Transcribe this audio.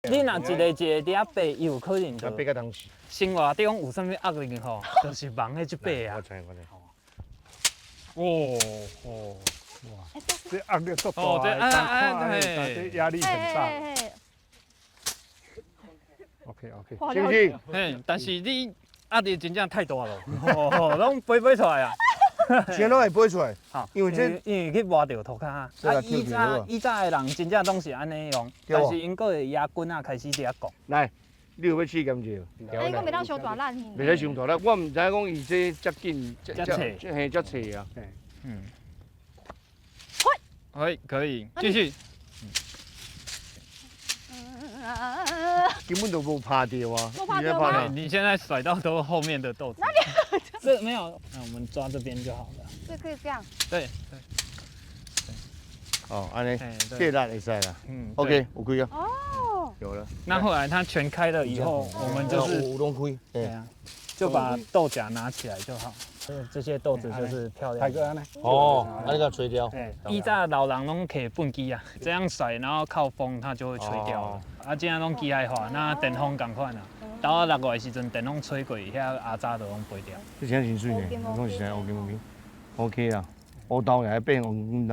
你若一个一個佇遐爬，伊有可能就爬較當時。生活中有啥物壓力吼，就是忙彼一擺啊。我知我知。哦哦，哇，這壓力足大，哦，這啊啊，這壓力很大。OK OK，是不是？嘿，但是你壓力真正太大了，哦，攏飛飛出來啊！全攏會飛出來。好，因為這因為去磨著塗跤。啊，以早的人真正攏是按呢用，但是𪜶閣會壓棍仔開始佇遐講。來，你有欲試驗者？啊，伊閣袂當傷大力。袂使傷大力，我毋知影講伊這遮緊，遮脆，嘿，遮脆啊。嗯。可以，可以，繼續。根本就無拍著啊！無拍著嗎？你現在甩到都後面的豆子。哪裡？這沒有，那我們抓這邊就好了。這可以這樣。對對。哦，按呢，這力會使啦。嗯，OK，有開啊。哦。有了。那後來它全開了以後，我們就是有攏開。對啊，就把豆莢拿起來就好。這些豆子就是漂亮。哦，按呢共吹掉。對，以早老人攏提畚箕啊，這樣甩，然後靠風，它就會吹掉了。啊，這樣攏機械化，那電風仝款啊。到6月的時陣，電風吹過，遐阿渣就攏飛掉。這真真媠呢，講實在烏金烏金，OK 啦，烏豆也愛變黃金啦。